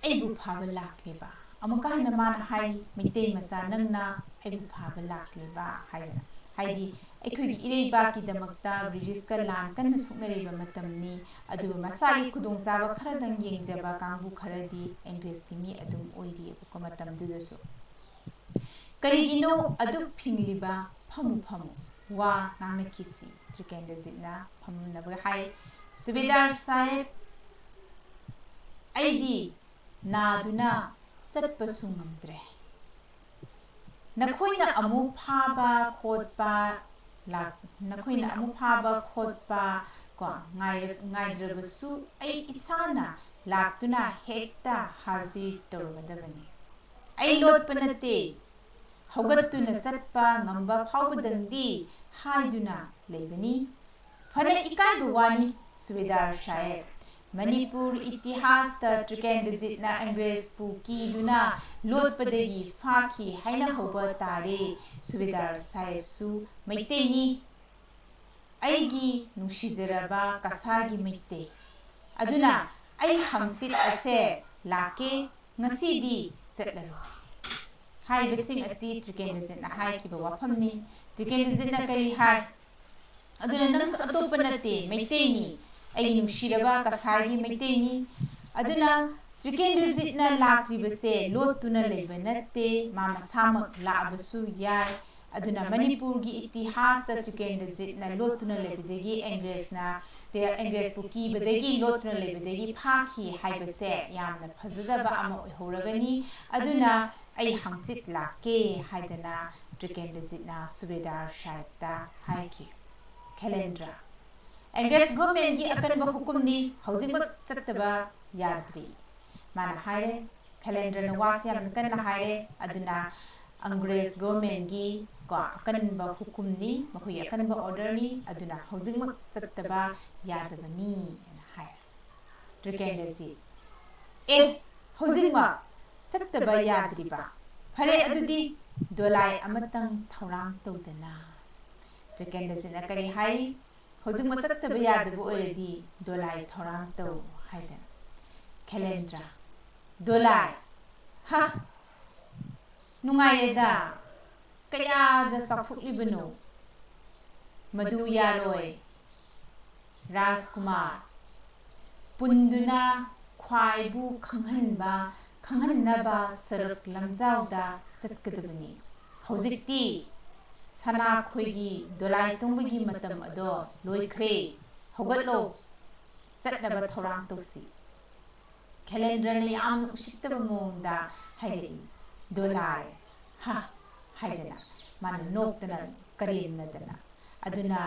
ꯑꯩꯕꯨ ꯐꯥꯕ ꯂꯥꯛꯂꯤꯕ?" ꯑꯃꯨꯛꯀ ꯍꯟꯅ ꯃꯥꯅ ꯍꯥꯏꯔꯤ, "ꯃꯩꯇꯩ ꯃꯆꯥ ꯅꯪꯅ ꯑꯩꯕꯨ ꯐꯥꯕ ꯂꯥꯛꯂꯤꯕ?" ꯍꯥꯏꯗꯅ꯫ ꯍꯥꯏꯗꯤ ꯑꯩꯈꯣꯏꯒꯤ ꯏꯔꯩꯕꯥꯛꯀꯤꯗꯃꯛꯇ ꯕ꯭ꯔꯤꯇꯤꯁꯀ ꯂꯥꯟ ꯀꯟꯅ ꯁꯣꯛꯅꯔꯤꯕ ꯃꯇꯝꯅꯤ꯫ ꯑꯗꯨꯕꯨ ꯃꯁꯥꯒꯤ ꯈꯨꯗꯣꯡꯆꯥꯕ ꯈꯔꯗꯪ ꯌꯦꯡꯖꯕ ꯀꯥꯡꯕꯨ ꯈꯔꯗꯤ ꯑꯪꯒ꯭ꯔꯦꯖꯀꯤ ꯃꯤ ꯑꯗꯨꯝ ꯑꯣꯏꯔꯤꯑꯕꯀꯣ ꯃꯇꯝꯗꯨꯗꯁꯨ꯫ "ꯀꯔꯤꯒꯤꯅꯣ ꯑꯗꯨꯛ ꯐꯤꯡꯂꯤꯕ? ꯐꯝꯃꯨ, ꯐꯝꯃꯨ, ꯋꯥ ꯉꯥꯡꯅꯈꯤꯁꯤ꯫" ꯇ꯭ꯔꯤꯀꯦꯟꯗ꯭ꯔꯖꯤꯠꯅ ꯐꯝꯅꯕ ꯍꯥꯏ꯫ "ꯁꯨꯕꯦꯗꯥꯔ ꯁꯥꯍꯦꯕ, ꯑꯩꯗꯤ ꯅꯥꯗꯨꯅ ꯆꯠꯄꯁꯨ ꯉꯝꯗ꯭ꯔꯦ꯫ ꯅꯈꯣꯏꯅ ꯑꯃꯨꯛ ꯐꯥꯕ ꯈꯣꯠꯄ ꯂꯥꯛ-, ꯅꯈꯣꯏꯅ ꯑꯃꯨꯛ ꯐꯥꯕ ꯈꯣꯠꯄ ꯀꯣ ꯉꯥꯏ-, ꯉꯥꯏꯗ꯭ꯔꯕꯁꯨ ꯑꯩ ꯏꯁꯥꯅ ꯂꯥꯛꯇꯨꯅ ꯍꯦꯛꯇ ꯍꯥꯖꯤꯔ ꯇꯧꯔꯒꯗꯕꯅꯤ꯫ ꯑꯩ ꯂꯣꯠꯄ ꯅꯠꯇꯦ, ꯍꯧꯒꯠꯇꯨꯅ ꯆꯠꯄ ꯉꯝꯕ ꯐꯥꯎꯕꯗꯪꯗꯤ ꯍꯥꯏꯗꯨꯅ ꯂꯩꯕꯅꯤ꯫ ꯐꯅ ꯏꯀꯥꯏꯕ ꯋꯥꯅꯤ ꯁꯨꯕꯦꯗꯥꯔ ꯁꯥꯍꯦꯕ, ꯃꯅꯤꯄꯨꯔ ꯏꯇꯤꯍꯥꯁꯇ ꯇ꯭ꯔꯤꯀꯦꯟꯗ꯭ꯔꯖꯤꯠꯅ ꯑꯪꯒ꯭ꯔꯦꯖꯄꯨ ꯀꯤꯗꯨꯅ ꯂꯣꯠꯄꯗꯒꯤ ꯐꯥꯈꯤ ꯍꯥꯏꯅ ꯍꯧꯕ ꯇꯥꯔꯦ꯫ ꯁꯨꯕꯦꯗꯥꯔ ꯁꯥꯍꯦꯕꯁꯨ ꯃꯩꯇꯩꯅꯤ꯫ ꯑꯩꯒꯤ ꯅꯨꯡꯁꯤꯖꯔꯕ ꯀꯁꯥꯔꯒꯤ ꯃꯩꯇꯩ ꯑꯗꯨꯅ ꯑꯩ ꯍꯪꯆꯤꯠ ꯑꯁꯦ ꯂꯥꯛꯀꯦ, ꯉꯁꯤꯗꯤ ꯆꯠꯂꯔꯣꯏ꯫ ꯍꯥꯏꯔꯤꯕꯁꯤꯡ ꯑꯁꯤ ꯇ꯭ꯔꯤꯀꯦꯟꯗ꯭ꯔꯖꯤꯠꯅ ꯍꯥꯏꯈꯤꯕ ꯋꯥꯐꯝꯅꯤ꯫ ꯇ꯭ꯔꯤꯀꯦꯟꯗ꯭ꯔꯖꯤꯠꯅ ꯀꯔꯤ ꯍꯥꯏ? ꯑꯗꯨꯅ ꯅꯪꯁꯨ ꯑꯇꯣꯞꯄ ꯅꯠꯇꯦ, ꯃꯩꯇꯩꯅꯤ꯫ ꯑꯩꯒꯤ ꯅꯨꯡꯁꯤꯔꯕ ꯀꯁꯥꯔꯒꯤ ꯃꯩꯇꯩꯅꯤ꯫ ꯑꯗꯨꯅ ꯇ꯭ꯔꯤꯀꯦꯟꯗ꯭ꯔꯖꯤꯠꯅ ꯂꯥꯛꯇ꯭ꯔꯤꯕꯁꯦ ꯂꯣꯠꯇꯨꯅ ꯂꯩꯕ ꯅꯠꯇꯦ, ꯃꯥ ꯃꯁꯥꯃꯛ ꯂꯥꯛꯑꯕꯁꯨ ꯌꯥꯏ꯫ ꯑꯗꯨꯅ ꯃꯅꯤꯄꯨꯔꯒꯤ ꯏꯇꯤꯍꯥꯁꯇ ꯇ꯭ꯔꯤꯀꯦꯟꯗ꯭ꯔꯖꯤꯠꯅ ꯂꯣꯠꯇꯨꯅ ꯂꯩꯕꯗꯒꯤ ꯑꯪꯒ꯭ꯔꯦꯖꯅ, ꯑꯪꯒ꯭ꯔꯦꯖꯄꯨ ꯀꯤꯕꯗꯒꯤ ꯂꯣꯠꯇꯨꯅ ꯂꯩꯕꯗꯒꯤ ꯐꯥꯈꯤ ꯍꯥꯏꯕꯁꯦ ꯌꯥꯝꯅ ꯐꯖꯗꯕ ꯑꯃ ꯑꯣꯏꯍꯧꯔꯒꯅꯤ꯫ ꯑꯗꯨꯅ ꯑꯩ ꯍꯪꯆꯤꯠ ꯂꯥꯛꯀꯦ ꯍꯥꯏꯗꯅ ꯇ꯭ꯔꯤꯀꯦꯟꯗ꯭ꯔꯖꯤꯠꯅ ꯁꯨꯕꯦꯗꯥꯔ ꯁꯥꯍꯦꯕꯇ ꯍꯥꯏꯈꯤ꯫ ꯈꯦꯂꯦꯟꯗ꯭ꯔ, ꯑꯪꯒ꯭ꯔꯦꯖ ꯒꯣꯔꯃꯦꯟꯒꯤ ꯑꯀꯟꯕ ꯍꯨꯀꯨꯝꯅꯤ, ꯍꯧꯖꯤꯛꯃꯛ ꯆꯠꯇꯕ ꯌꯥꯗ꯭ꯔꯤ꯫ ꯃꯥꯅ ꯍꯥꯏꯔꯦ, ꯈꯦꯂꯦꯟꯗ꯭ꯔꯅ ꯋꯥꯁꯤ ꯌꯥꯝꯅ ꯀꯟꯅ ꯍꯥꯏꯔꯦ꯫ ꯑꯗꯨꯅ ꯑꯪꯒ꯭ꯔꯦꯖ ꯒꯣꯔꯃꯦꯟꯒꯤ ꯀꯣ ꯑꯀꯟꯕ ꯍꯨꯀꯨꯝꯅꯤ, ꯃꯈꯣꯏꯒꯤ ꯑꯀꯟꯕ ꯑꯣꯔꯗꯔꯅꯤ, ꯑꯗꯨꯅ ꯍꯧꯖꯤꯛꯃꯛ ꯆꯠꯇꯕ ꯌꯥꯗꯕꯅꯤ ꯍꯥꯏꯅ ꯍꯥꯏꯔꯦ꯫ ꯇ꯭ꯔꯤꯀꯦꯟꯗ꯭ꯔꯖꯤꯠ, ꯑꯦ, ꯍꯧꯖꯤꯛꯃꯛ ꯆꯠꯇꯕ ꯌꯥꯗ꯭ꯔꯤꯕ? ꯐꯔꯦ, ꯑꯗꯨꯗꯤ ꯗꯣꯂꯥꯏ ꯑꯃꯇꯪ ꯊꯧꯔꯥꯡ ꯇꯧꯗꯅ꯫ ꯇ꯭ꯔꯤꯀꯦꯟꯗ꯭ꯔꯖꯤꯠꯅ ꯀꯔꯤ ꯍꯥꯏ? ꯍꯧꯖꯤꯛꯃꯛ ꯆꯠꯇꯕ ꯌꯥꯗꯕ ꯑꯣꯏꯔꯗꯤ ꯗꯣꯂꯥꯏ ꯊꯧꯔꯥꯡ ꯇꯧ ꯍꯥꯏꯗꯅ꯫ ꯈꯦꯂꯦꯟꯗ꯭ꯔ, ꯗꯣꯂꯥꯏ? ꯍ! ꯅꯨꯡꯉꯥꯏꯔꯦꯗ, ꯀꯌꯥꯗ ꯆꯥꯎꯊꯣꯛꯂꯤꯕꯅꯣ? ꯃꯗꯨ ꯌꯥꯔꯣꯏ꯫ ꯔꯥꯖꯀꯨꯃꯥꯔ, ꯄꯨꯟꯗꯨꯅ ꯈ꯭ꯋꯥꯏꯕꯨ ꯈꯪꯍꯟꯕ, ꯈꯪꯍꯟꯅꯕ ꯁꯔꯨꯛ ꯂꯝꯖꯥꯎꯗ ꯆꯠꯀꯗꯕꯅꯤ꯫ ꯍꯧꯖꯤꯛꯇꯤ ꯁꯅꯥꯈꯣꯏꯒꯤ ꯗꯣꯂꯥꯏ ꯇꯣꯡꯕꯒꯤ ꯃꯇꯝ ꯑꯗꯣ ꯂꯣꯏꯈ꯭ꯔꯦ꯫ ꯍꯧꯒꯠꯂꯣ, ꯆꯠꯅꯕ ꯊꯧꯔꯥꯡ ꯇꯧꯁꯤ꯫ ꯈꯦꯂꯦꯟꯗ꯭ꯔꯅ ꯌꯥꯝꯅ ꯎꯁꯤꯠꯇꯕ ꯃꯑꯣꯡꯗ ꯍꯥꯏꯔꯛꯏ, "ꯗꯣꯂꯥꯏ, ꯍ!" ꯍꯥꯏꯗꯅ ꯃꯥꯅ ꯅꯣꯛꯇꯅ ꯀꯔꯦꯝꯅꯗꯅ꯫ ꯑꯗꯨꯅ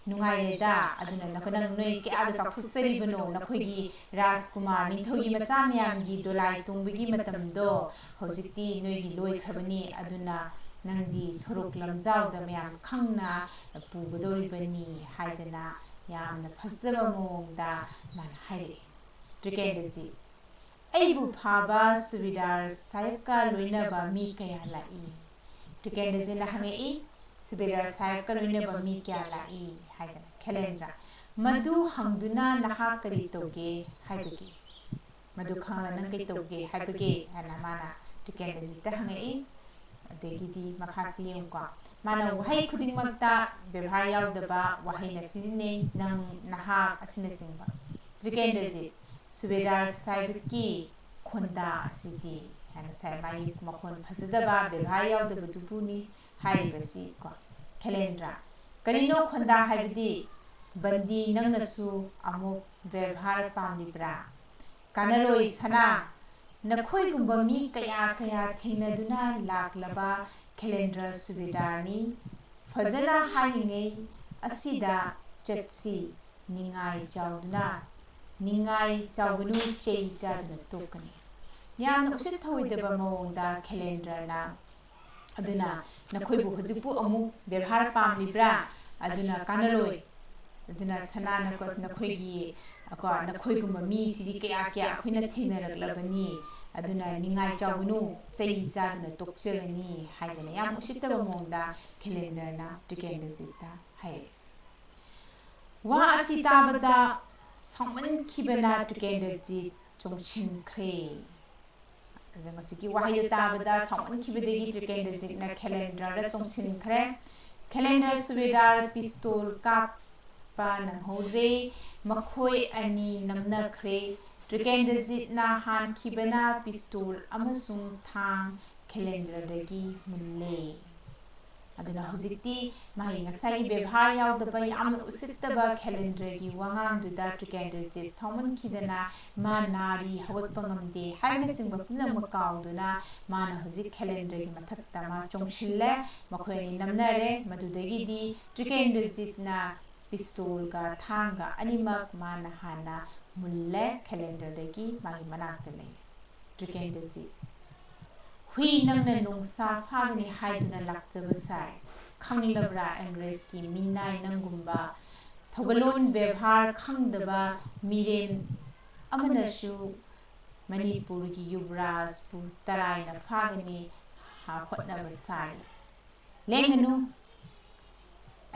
ꯅꯨꯡꯉꯥꯏꯔꯦꯗ, ꯑꯗꯨꯅ ꯅꯈꯣ-, ꯅꯪ ꯅꯣꯏ ꯀꯌꯥꯗ ꯆꯥꯎꯊꯣꯛꯆꯔꯤꯕꯅꯣ, ꯅꯈꯣꯏꯒꯤ ꯔꯥꯖꯀꯨꯃꯥꯔ ꯅꯤꯡꯊꯧꯒꯤ ꯃꯆꯥ ꯃꯌꯥꯝꯒꯤ ꯗꯣꯂꯥꯏ ꯇꯣꯡꯕꯒꯤ ꯃꯇꯝꯗꯣ ꯍꯧꯖꯤꯛꯇꯤ ꯅꯣꯏꯒꯤ ꯂꯣꯏꯈ꯭ꯔꯕꯅꯤ, ꯑꯗꯨꯅ ꯅꯪꯗꯤ ꯁꯣꯔꯣꯛ ꯂꯝꯖꯥꯎꯗ ꯃꯌꯥꯝ ꯈꯪꯅ ꯄꯨꯒꯗꯧꯔꯤꯕꯅꯤ ꯍꯥꯏꯗꯅ ꯌꯥꯝꯅ ꯐꯖꯕ ꯃꯑꯣꯡꯗ ꯃꯥꯅ ꯍꯥꯏꯔꯛꯏ꯫ ꯇ꯭ꯔꯤꯀꯦꯟꯗ꯭ꯔꯖꯤꯠ, ꯑꯩꯕꯨ ꯐꯥꯕ ꯁꯨꯕꯦꯗꯥꯔ ꯁꯥꯍꯦꯕꯀ ꯂꯣꯏꯅꯕ ꯃꯤ ꯀꯌꯥ ꯂꯥꯛꯏ? ꯇ꯭ꯔꯤꯀꯦꯟꯗ꯭ꯔꯖꯤꯠꯅ ꯍꯪꯉꯛꯏ, ꯁꯨꯕꯦꯗꯥꯔ ꯁꯥꯍꯦꯕꯀ ꯂꯣꯏꯅꯕ ꯃꯤ ꯀꯌꯥ ꯂꯥꯛꯏ ꯍꯥꯏꯗꯅ꯫ ꯈꯦꯂꯦꯟꯗ꯭ꯔ, ꯃꯗꯨ ꯍꯪꯗꯨꯅ ꯅꯍꯥꯛ ꯀꯔꯤ ꯇꯧꯒꯦ ꯍꯥꯏꯕꯒꯦ? ꯃꯗꯨ ꯈꯪꯂ ꯅꯪ ꯀꯩ ꯇꯧꯒꯦ ꯍꯥꯏꯕꯒꯦ ꯍꯥꯏꯅ ꯃꯥꯅ ꯇ꯭ꯔꯤꯀꯦꯟꯗ꯭ꯔꯖꯤꯠꯇ ꯍꯪꯉꯛꯏ꯫ ꯑꯗꯒꯤꯗꯤ ꯃꯈꯥꯁꯤ ꯌꯦꯡꯉꯨꯀꯣ꯫ ꯃꯥꯅ ꯋꯥꯍꯩ ꯈꯨꯗꯤꯡꯃꯛꯇ ꯕꯦꯕꯥꯔ ꯌꯥꯎꯗꯕ ꯋꯥꯍꯩꯅ ꯁꯤꯖꯤꯟꯅꯩ, ꯅꯪ, ꯅꯍꯥꯛ ꯑꯁꯤꯅꯆꯤꯡꯕ꯫ ꯇ꯭ꯔꯤꯀꯦꯟꯗ꯭ꯔꯖꯤꯠ, ꯁꯨꯕꯦꯗꯥꯔ ꯁꯥꯍꯦꯕꯀꯤ ꯈꯣꯟꯗꯥ ꯑꯁꯤꯗꯤ ꯍꯥꯏꯅ ꯁꯥꯏ, ꯃꯥꯒꯤ ꯃꯈꯣꯟ ꯐꯖꯗꯕ, ꯕꯦꯕꯥꯔ ꯌꯥꯎꯗꯕꯗꯨꯕꯨꯅꯤ ꯍꯥꯏꯔꯤꯕꯁꯤ ꯀꯣ꯫ ꯈꯦꯂꯦꯟꯗ꯭ꯔ, ꯀꯔꯤꯅꯣ ꯈꯣꯟꯗꯥ ꯍꯥꯏꯕꯗꯤ? ꯕꯟꯗꯤ, ꯅꯪꯅꯁꯨ ꯑꯃꯨꯛ ꯕꯦꯕꯥꯔ ꯄꯥꯝꯂꯤꯕ꯭ꯔꯥ? ꯀꯥꯟꯅꯔꯣꯏ ꯁꯅꯥ, ꯅꯈꯣꯏꯒꯨꯝꯕ ꯃꯤ ꯀꯌꯥ ꯀꯌꯥ ꯊꯦꯡꯅꯗꯨꯅ ꯂꯥꯛꯂꯕ ꯈꯦꯂꯦꯟꯗ꯭ꯔ ꯁꯨꯕꯦꯗꯥꯔꯅꯤ꯫ ꯐꯖꯅ ꯍꯥꯏꯔꯤꯉꯩ ꯑꯁꯤꯗ ꯆꯠꯁꯤ, ꯅꯤꯡꯉꯥꯏ ꯆꯥꯎꯗꯨꯅ, ꯅꯤꯡꯉꯥꯏ ꯆꯥꯎꯒꯅꯨ, ꯆꯩ ꯆꯥꯗꯨꯅ ꯇꯣꯛꯀꯅꯤ꯫ ꯌꯥꯝꯅ ꯎꯁꯤꯠ ꯊꯧꯑꯣꯏꯗꯕ ꯃꯑꯣꯡꯗ ꯈꯦꯂꯦꯟꯗ꯭ꯔꯅ, ꯑꯗꯨꯅ ꯅꯈꯣꯏꯕꯨ ꯍꯧꯖꯤꯛꯄꯨ ꯑꯃꯨꯛ ꯕꯦꯕꯥꯔ ꯄꯥꯝꯂꯤꯕ꯭ꯔꯥ? ꯑꯗꯨꯅ ꯀꯥꯟꯅꯔꯣꯏ꯫ ꯑꯗꯨꯅ ꯁꯅꯥ, ꯅꯈꯣ-, ꯅꯈꯣꯏꯒꯤ, ꯀꯣ, ꯅꯈꯣꯏꯒꯨꯝꯕ ꯃꯤꯁꯤꯗꯤ ꯀꯌꯥ ꯀꯌꯥ ꯑꯩꯈꯣꯏꯅ ꯊꯦꯡꯅꯔꯛꯂꯕꯅꯤ꯫ ꯑꯗꯨꯅ ꯅꯤꯡꯉꯥꯏ ꯆꯥꯎꯒꯅꯨ, ꯆꯩ ꯆꯥꯗꯨꯅ ꯇꯣꯛꯆꯒꯅꯤ ꯍꯥꯏꯗꯅ ꯌꯥꯝ ꯎꯁꯤꯠꯇꯕ ꯃꯑꯣꯡꯗ ꯈꯦꯂꯦꯟꯗ꯭ꯔꯅ ꯇ꯭ꯔꯤꯀꯦꯟꯗ꯭ꯔꯖꯤꯠꯇ ꯍꯥꯏꯔꯛꯏ꯫ ꯋꯥ ꯑꯁꯤ ꯇꯥꯕꯗ ꯁꯥꯎꯃꯟꯈꯤꯕꯅ ꯇ꯭ꯔꯤꯀꯦꯟꯗ꯭ꯔꯖꯤꯠ ꯆꯣꯡꯁꯤꯟꯈ꯭ꯔꯦ꯫ ꯑꯗꯨ ꯃꯁꯤꯒꯤ ꯋꯥꯍꯩꯗꯨ ꯇꯥꯕꯗ ꯁꯥꯎꯃꯟꯈꯤꯕꯗꯒꯤ ꯇ꯭ꯔꯤꯀꯦꯟꯗ꯭ꯔꯖꯤꯠꯅ ꯈꯦꯂꯦꯟꯗ꯭ꯔꯗ ꯆꯣꯡꯁꯤꯟꯈ꯭ꯔꯦ꯫ ꯈꯦꯂꯦꯟꯗ꯭ꯔ ꯁꯨꯕꯦꯗꯥꯔ ꯄꯤꯁꯇꯣꯜ ꯀꯥꯞꯄ ꯅꯪꯍꯧꯗ꯭ꯔꯦ꯫ ꯃꯈꯣꯏ ꯑꯅꯤ ꯅꯝꯅꯈ꯭ꯔꯦ꯫ ꯇ꯭ꯔꯤꯀꯦꯟꯗ꯭ꯔꯖꯤꯠꯅ ꯍꯥꯟꯈꯤꯕꯅ ꯄꯤꯁꯇꯣꯜ ꯑꯃꯁꯨꯡ ꯊꯥꯡ ꯈꯦꯂꯦꯟꯗ꯭ꯔꯗꯒꯤ ꯃꯨꯜꯂꯦ꯫ ꯑꯗꯨꯅ ꯍꯧꯖꯤꯛꯇꯤ ꯃꯥꯒꯤ ꯉꯁꯥꯏꯒꯤ ꯕꯦꯕꯥꯔ ꯌꯥꯎꯗꯕ, ꯌꯥꯝꯅ ꯎꯁꯤꯠꯇꯕ ꯈꯦꯂꯦꯟꯗ꯭ꯔꯒꯤ ꯋꯥꯉꯥꯡꯗꯨꯗ ꯇ꯭ꯔꯤꯀꯦꯟꯗ꯭ꯔꯖꯤꯠ ꯁꯥꯎꯃꯟꯈꯤꯗꯅ ꯃꯥ ꯅꯥꯔꯤ, ꯍꯧꯒꯠꯄ ꯉꯝꯗꯦ ꯍꯥꯏꯕꯅꯆꯤꯡꯕ ꯄꯨꯝꯅꯃꯛ ꯀꯥꯎꯗꯨꯅ ꯃꯥꯅ ꯍꯧꯖꯤꯛ ꯈꯦꯂꯦꯟꯗ꯭ꯔꯒꯤ ꯃꯊꯛꯇ ꯃꯥ ꯆꯣꯡꯁꯤꯜꯂꯦ꯫ ꯃꯈꯣꯏ ꯑꯅꯤ ꯅꯝꯅꯔꯦ꯫ ꯃꯗꯨꯗꯒꯤꯗꯤ ꯇ꯭ꯔꯤꯀꯦꯟꯗ꯭ꯔꯖꯤꯠꯅ ꯄꯤꯁꯇꯣꯜꯒ ꯊꯥꯡꯒ ꯑꯅꯤꯃꯛ ꯃꯥꯅ ꯍꯥꯟꯅ ꯃꯨꯜꯂꯦ꯫ ꯈꯦꯂꯦꯟꯗ꯭ꯔꯗꯒꯤ ꯃꯥꯒꯤ ꯃꯅꯥꯛꯇ ꯂꯩ꯫ ꯇ꯭ꯔꯤꯀꯦꯟꯗ꯭ꯔꯖꯤꯠ, ꯍꯨꯏ, ꯅꯪꯅ ꯅꯣꯡꯁꯥ ꯐꯥꯒꯅꯤ ꯍꯥꯏꯗꯨꯅ ꯂꯥꯛꯆꯕ ꯁꯥꯏ꯫ ꯈꯪꯂꯕ꯭ꯔꯥ, ꯑꯪꯒ꯭ꯔꯦꯖꯀꯤ ꯃꯤꯅꯥꯏ ꯅꯪꯒꯨꯝꯕ ꯊꯧꯒꯜꯂꯣꯟ ꯕꯦꯕꯥꯔ ꯈꯪꯗꯕ ꯃꯤꯔꯦꯟ ꯑꯃꯅꯁꯨ ꯃꯅꯤꯄꯨꯔꯒꯤ ꯌꯨꯕꯔꯥꯖꯄꯨ ꯇꯔꯥꯏꯅ ꯐꯥꯒꯅꯤ ꯍꯥ-, ꯍꯣꯠꯅꯕ ꯁꯥꯔꯤ꯫ "ꯂꯦꯡꯒꯅꯨ,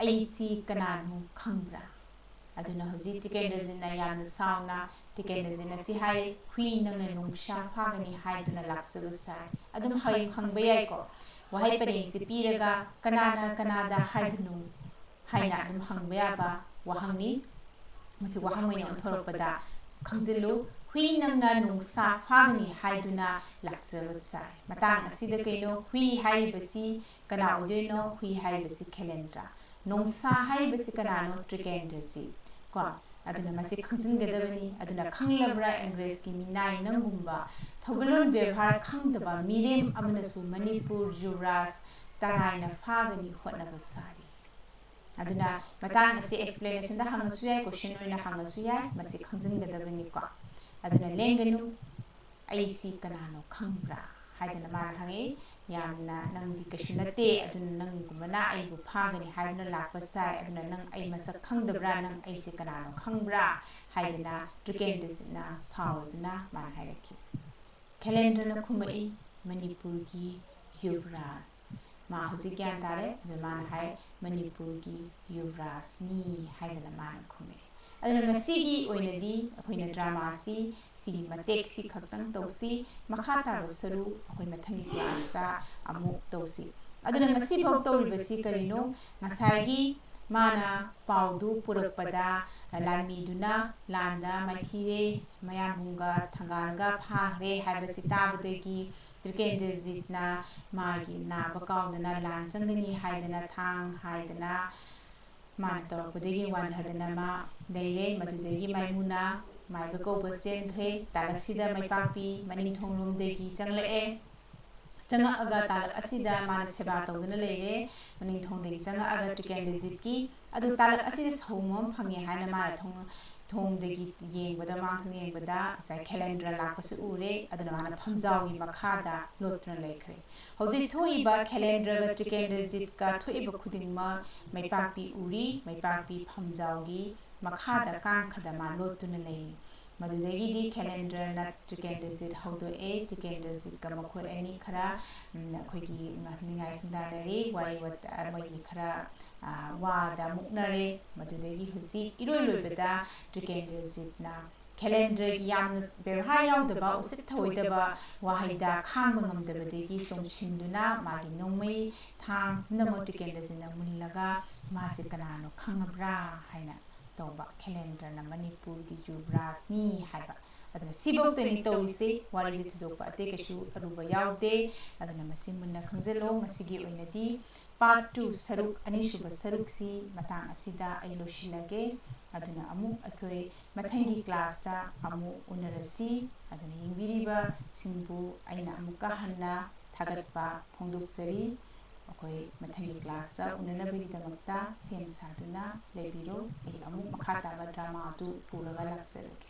ꯑꯩꯁꯤ ꯀꯅꯥꯅꯣ ꯈꯪꯕ꯭ꯔꯥ?" ꯑꯗꯨꯅ ꯍꯧꯖꯤꯛ ꯇ꯭ꯔꯤꯀꯦꯟꯗ꯭ꯔꯖꯤꯠꯅ ꯌꯥꯝꯅ ꯁꯥꯎꯅ ꯇ꯭ꯔꯤꯀꯦꯟꯗ꯭ꯔꯖꯤꯠꯅ ꯁꯤ ꯍꯥꯏ, "ꯍꯨꯏ ꯅꯪꯅ ꯅꯣꯡꯁꯥ ꯐꯥꯒꯅꯤ ꯍꯥꯏꯗꯨꯅ ꯂꯥꯛꯆꯕ ꯁꯥꯏ꯫ ꯑꯗꯨꯝ ꯍꯪ-, ꯍꯪꯕ ꯌꯥꯏꯀꯣ꯫ ꯋꯥꯍꯩ ꯄꯔꯦꯡꯁꯤ ꯄꯤꯔꯒ ꯀꯅꯥꯅ ꯀꯅꯥꯗ ꯍꯥꯏꯕꯅꯣ ꯍꯥꯏꯅ ꯑꯗꯨꯝ ꯍꯪꯕ ꯌꯥꯕ ꯋꯥꯍꯪꯅꯤ꯫ ꯃꯁꯤ ꯋꯥꯍꯪ ꯑꯣꯏꯅ ꯑꯣꯟꯊꯣꯔꯛꯄꯗ ꯈꯪꯖꯤꯜꯂꯨ, ꯍꯨꯏ ꯅꯪꯅ ꯅꯣꯡꯁꯥ ꯐꯥꯒꯅꯤ ꯍꯥꯏꯗꯨꯅ ꯂꯥꯛꯆꯕ ꯁꯥꯏ꯫ ꯃꯇꯥꯡ ꯑꯁꯤꯗ ꯀꯩꯅꯣ ꯍꯨꯏ ꯍꯥꯏꯔꯤꯕꯁꯤ ꯀꯅꯥ ꯑꯣꯏꯗꯣꯏꯅꯣ? ꯍꯨꯏ ꯍꯥꯏꯔꯤꯕꯁꯤ ꯈꯦꯂꯦꯟꯗ꯭ꯔ꯫ ꯅꯣꯡꯁꯥ ꯍꯥꯏꯔꯤꯕꯁꯤ ꯀꯅꯥꯅꯣ? ꯇ꯭ꯔꯤꯀꯦꯟꯗ꯭ꯔꯖꯤꯠ꯫ ꯀꯣ? ꯑꯗꯨꯅ ꯃꯁꯤ ꯈꯪꯖꯤꯟꯒꯗꯕꯅꯤ꯫ ꯑꯗꯨꯅ ꯈꯪꯂꯕ꯭ꯔꯥ ꯑꯪꯒ꯭ꯔꯦꯖꯀꯤ ꯃꯤꯅꯥꯏ ꯅꯪꯒꯨꯝꯕ ꯊꯧꯒꯜꯂꯣꯟ ꯕꯦꯕꯥꯔ ꯈꯪꯗꯕ ꯃꯤꯔꯦꯝ ꯑꯃꯅꯁꯨ ꯃꯅꯤꯄꯨꯔ ꯌꯨꯕꯔꯥꯖ ꯇꯔꯥꯏꯅ ꯐꯥꯒꯅꯤ ꯍꯣꯠꯅꯕ ꯁꯥꯔꯤ꯫ ꯑꯗꯨꯅ ꯃꯇꯥꯡ ꯑꯁꯤ ꯑꯦꯛꯁꯄ꯭ꯂꯦꯅꯦꯁꯟꯗ ꯍꯪꯉꯁꯨ ꯌꯥꯏ, ꯀꯣꯏꯁꯟ ꯑꯣꯏꯅ ꯍꯪꯉꯁꯨ ꯌꯥꯏ, ꯃꯁꯤ ꯈꯪꯖꯤꯟꯒꯗꯕꯅꯤꯀꯣ꯫ ꯑꯗꯨꯅ ꯂꯦꯡꯒꯅꯨ, "ꯑꯩꯁꯤ ꯀꯅꯥꯅꯣ ꯈꯪꯕ꯭ꯔꯥ?" ꯍꯥꯏꯗꯅ ꯃꯥꯅ ꯍꯪꯉꯛꯏ꯫ "ꯌꯥꯝꯅ ꯅꯪꯗꯤ ꯀꯩꯁꯨ ꯅꯠꯇꯦ, ꯑꯗꯨꯅ ꯅꯪꯒꯨꯝꯕꯅ ꯑꯩꯕꯨ ꯐꯥꯒꯅꯤ ꯍꯥꯏꯗꯨꯅ ꯂꯥꯛꯄ ꯁꯥꯏ, ꯑꯗꯨꯅ ꯅꯪ ꯑꯩ ꯃꯁꯛ ꯈꯪꯗꯕ꯭ꯔꯥ? ꯅꯪ ꯑꯩꯁꯦ ꯀꯅꯥꯅꯣ ꯈꯪꯕ꯭ꯔꯥ?" ꯍꯥꯏꯗꯅ ꯇ꯭ꯔꯤꯀꯦꯟꯗ꯭ꯔꯖꯤꯠꯅ ꯁꯥꯎꯗꯨꯅ ꯃꯥꯅ ꯍꯥꯏꯔꯛꯈꯤ꯫ ꯈꯦꯂꯦꯟꯗ꯭ꯔꯅ ꯈꯨꯝꯃꯛꯏ, "ꯃꯅꯤꯄꯨꯔꯒꯤ ꯌꯨꯕꯔꯥꯖ"꯫ ꯃꯥ ꯍꯧꯖꯤꯛ ꯒ꯭ꯌꯥꯟ ꯇꯥꯔꯦ꯫ ꯑꯗꯨ ꯃꯥꯅ ꯍꯥꯏ, "ꯃꯅꯤꯄꯨꯔꯒꯤ ꯌꯨꯕꯔꯥꯖꯅꯤ" ꯍꯥꯏꯗꯅ ꯃꯥꯅ ꯈꯨꯝꯃꯛꯑꯦ꯫ ꯑꯗꯨꯅ ꯉꯁꯤꯒꯤ ꯑꯣꯏꯅꯗꯤ ꯑꯩꯈꯣꯏꯅ ꯗ꯭ꯔꯃꯥꯁꯤ ꯁꯤꯒꯤ ꯃꯇꯦꯛꯁꯤ ꯈꯛꯇꯪ ꯇꯧꯁꯤ꯫ ꯃꯈꯥ ꯇꯥꯕ ꯁꯔꯨꯛ ꯑꯩꯈꯣꯏ ꯃꯊꯪꯒꯤ ꯀ꯭ꯂꯥꯁꯇ ꯑꯃꯨꯛ ꯇꯧꯁꯤ꯫ ꯑꯗꯨꯅ ꯉꯁꯤꯐꯥꯎ ꯇꯧꯔꯤꯕꯁꯤ ꯀꯔꯤꯅꯣ? ꯉꯁꯥꯏꯒꯤ ꯃꯥꯅ ꯄꯥꯎꯗꯨ ꯄꯨꯔꯛꯄꯗ ꯂꯥꯟꯃꯤꯗꯨꯅ ꯂꯥꯟꯗ ꯃꯥꯏꯊꯤꯔꯦ, ꯃꯌꯥꯝꯕꯨꯡꯒ ꯊꯪꯒꯥꯜꯒ ꯐꯥꯈ꯭ꯔꯦ ꯍꯥꯏꯕꯁꯤ ꯇꯥꯕꯗꯒꯤ ꯇ꯭ꯔꯤꯀꯦꯟꯗ꯭ꯔꯖꯤꯠꯅ ꯃꯥꯒꯤ ꯅꯥꯕ ꯀꯥꯎꯗꯅ ꯂꯥꯟ ꯆꯪꯒꯅꯤ ꯍꯥꯏꯗꯅ ꯊꯥꯡ ꯍꯥꯏꯗꯅ ꯃꯥꯅ ꯇꯧꯔꯛꯄꯗꯒꯤ ꯋꯥꯟꯊꯗꯅ ꯃꯥ ꯂꯩꯔꯦ꯫ ꯃꯗꯨꯗꯒꯤ ꯃꯥꯏꯃꯨꯅ ꯃꯥꯏꯕ ꯀꯧꯕ ꯆꯦꯟꯈ꯭ꯔꯦ꯫ ꯇꯥꯂꯛꯁꯤꯗ ꯃꯩꯄꯥꯛꯄꯤ ꯃꯅꯤꯡ ꯊꯣꯡꯂꯣꯝꯗꯒꯤ ꯆꯪꯂꯛꯑꯦ꯫ ꯆꯪꯉꯛꯑꯒ ꯇꯥꯂꯛ ꯑꯁꯤꯗ ꯃꯥꯅ ꯁꯦꯕꯥ ꯇꯧꯗꯨꯅ ꯂꯩꯔꯦ꯫ ꯃꯅꯤꯡ ꯊꯣꯡꯗꯒꯤ ꯆꯪꯉꯛꯑꯒ ꯇ꯭ꯔꯤꯀꯦꯟꯗ꯭ꯔꯖꯤꯠꯀꯤ ꯑꯗꯨ ꯇꯥꯂꯛ ꯑꯁꯤꯗ ꯁꯍꯨꯝ ꯑꯃ ꯐꯪꯉꯦ ꯍꯥꯏꯅ ꯃꯥꯅ ꯊꯣꯡ-, ꯊꯣꯡꯗꯒꯤ ꯌꯦꯡꯕꯗ, ꯃꯥꯡꯊꯣꯡ ꯌꯦꯡꯕꯗ ꯉꯁꯥꯏ ꯈꯦꯂꯦꯟꯗ꯭ꯔ ꯂꯥꯛꯄꯁꯤ ꯎꯔꯦ꯫ ꯑꯗꯨꯅ ꯃꯥꯅ ꯐꯝꯖꯥꯎꯒꯤ ꯃꯈꯥꯗ ꯂꯣꯠꯇꯨꯅ ꯂꯩꯈ꯭ꯔꯦ꯫ ꯍꯧꯖꯤꯛ ꯊꯣꯛꯏꯕ ꯈꯦꯂꯦꯟꯗ꯭ꯔꯒ ꯇ꯭ꯔꯤꯀꯦꯟꯗ꯭ꯔꯖꯤꯠꯀ ꯊꯣꯛꯏꯕ ꯈꯨꯗꯤꯡꯃꯛ ꯃꯩꯄꯥꯛꯄꯤ ꯎꯔꯤ꯫ ꯃꯩꯄꯥꯛꯄꯤ ꯐꯝꯖꯥꯎꯒꯤ ꯃꯈꯥꯗ ꯀꯥꯡꯈꯗ ꯃꯥ ꯂꯣꯠꯇꯨꯅ ꯂꯩꯔꯤ꯫ ꯃꯗꯨꯗꯒꯤꯗꯤ ꯈꯦꯂꯦꯟꯗ꯭ꯔꯅ ꯇ꯭ꯔꯤꯀꯦꯟꯗ꯭ꯔꯖꯤꯠ ꯍꯧꯗꯣꯛꯑꯦ꯫ ꯇ꯭ꯔꯤꯀꯦꯟꯗ꯭ꯔꯖꯤꯠꯀ ꯃꯈꯣꯏ ꯑꯅꯤ ꯈꯔ, ꯎꯝ, ꯑꯩꯈꯣꯏꯒꯤ ꯅꯤꯡꯉꯥꯏ ꯁꯪꯗꯥꯅꯔꯦ꯫ ꯋꯥꯔꯤ ꯋꯥꯇ-, ꯃꯣꯏꯒꯤ ꯈꯔ, ꯑ, ꯋꯥꯗ ꯃꯨꯛꯅꯔꯦ꯫ ꯃꯗꯨꯗꯒꯤ ꯍꯧꯖꯤꯛ ꯏꯔꯣꯏ ꯂꯣꯏꯕꯗ ꯇ꯭ꯔꯤꯀꯦꯟꯗ꯭ꯔꯖꯤꯠꯅ ꯈꯦꯂꯦꯟꯗ꯭ꯔꯒꯤ ꯌꯥꯝꯅ ꯕꯦꯕꯥꯔ ꯌꯥꯎꯗꯕ, ꯎꯁꯤꯠ ꯊꯑꯣꯏꯗꯕ ꯋꯥꯍꯩꯗ ꯈꯥꯡꯕ ꯉꯝꯗꯕꯗꯒꯤ ꯆꯣꯡꯁꯤꯟꯗꯨꯅ ꯃꯥꯒꯤ ꯅꯣꯡꯃꯩ ꯊꯥꯡ ꯄꯨꯝꯅꯃꯛ ꯇ꯭ꯔꯤꯀꯦꯟꯗ꯭ꯔꯖꯤꯠꯅ ꯃꯨꯜꯂꯒ ꯃꯥꯁꯦ ꯀꯅꯥꯅꯣ ꯈꯪꯉꯕ꯭ꯔꯥ ꯍꯥꯏꯅ ꯇꯧꯕ꯫ ꯈꯦꯂꯦꯟꯗ꯭ꯔꯅ ꯃꯅꯤꯄꯨꯔꯒꯤ ꯌꯨꯕ꯭ꯔꯥꯖꯅꯤ ꯍꯥꯏꯕ꯫ ꯑꯗꯨꯅ ꯁꯤꯐꯧꯗꯅꯤ ꯇꯧꯔꯤꯁꯦ꯫ ꯋꯥꯔꯤꯁꯦ ꯊꯣꯏꯗꯣꯛꯄ ꯑꯇꯩ ꯀꯩꯁꯨ ꯑꯔꯨꯕ ꯌꯥꯎꯗꯦ꯫ ꯑꯗꯨꯅ ꯃꯁꯤ ꯃꯨꯟꯅ ꯈꯪꯖꯤꯜꯂꯣ꯫ ꯃꯁꯤꯒꯤ ꯑꯣꯏꯅꯗꯤ part two, ꯁꯔꯨꯛ, ꯑꯅꯤꯁꯨꯕ ꯁꯔꯨꯛꯁꯤ ꯃꯇꯥꯡ ꯑꯁꯤꯗ ꯑꯩ ꯂꯣꯏꯁꯤꯜꯂꯒꯦ꯫ ꯑꯗꯨꯅ ꯑꯃꯨꯛ ꯑꯩꯈꯣꯏ ꯃꯊꯪꯒꯤ classꯇ ꯑꯃꯨꯛ ꯎꯅꯔꯁꯤ꯫ ꯑꯗꯨꯅ ꯌꯦꯡꯕꯤꯔꯤꯕꯁꯤꯡꯕꯨ ꯑꯩꯅ ꯑꯃꯨꯛꯀ ꯍꯟꯅ ꯊꯥꯒꯠꯄ ꯐꯣꯡꯗꯣꯛꯆꯔꯤ꯫ ꯑꯩꯈꯣꯏ ꯃꯊꯪꯒꯤ classꯇ ꯎꯅꯅꯕꯒꯤꯗꯃꯛꯇ ꯁꯦꯝ ꯁꯥꯗꯨꯅ ꯂꯩꯕꯤꯔꯣ꯫ ꯑꯩ ꯑꯃꯨꯛ ꯃꯈꯥ ꯇꯥꯕ drama ꯑꯗꯨ ꯄꯨꯔꯒ ꯂꯥꯛꯆꯔꯒꯦ꯫